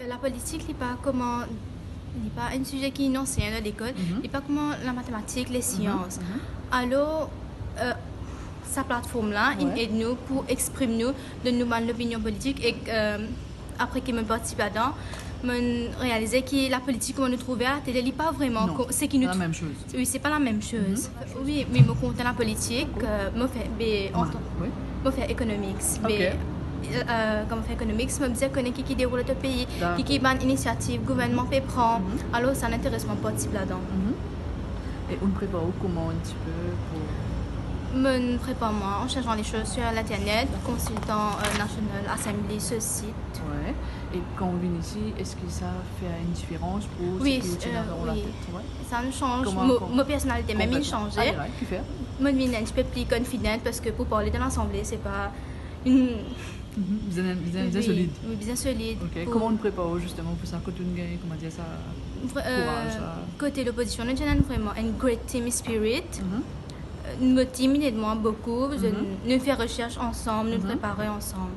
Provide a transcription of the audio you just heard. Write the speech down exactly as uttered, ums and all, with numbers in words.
Lapolitik, li pa kouma, li pa enn size ki nou ansegn dan lekol, li pa kouma lamatematik, lesians. Alor, euh, sa platform la, inn ed nou pou exprim nou, donn nou bann lopinion politik, e, euh, apre ki mo'nn partisip ladan, mo'nn realize ki lapolitik kouma nou trouve la tele, li pa vreman seki nou... Wi, se pa lamem soz. Wi, me mo kontan lapolitik, euh, mo fer, be, mo fer economics, be, euh, kan mo fer economics, mo bizin kone ki, ki deroul dan to pei, ki, ki bann inisiativ gouvernman pe pran. Alor, sa inn interes mwa partisip ladan. E ou'nn prepar ou kouma enn tipe pou... Mo'nn prepar mwa an cherchant les choses sur l'internet, konsiltan, euh, National Assembly, so sit. E kan ou vinn isi, eski sa fer enn diferans pou seki ou ti ena dan latet? Sa inn sanz mo personalite, mem inn sanze. Mo'nn vinn enn tipe pli confident, parski pou parle dan lasanble, se pa enn... Bizin, bizin solid. Wi, bizin solid. Kouma ou'nn prepar ou zisteman pou sa, kot ou'nn gagn, kouma dir sa, kouraz la? Kote lopozision, nou ti ena vreman enn great team spirit. Euh, mo team inn ed mwa boukou, nou fer resers ansam, nou prepare ansam.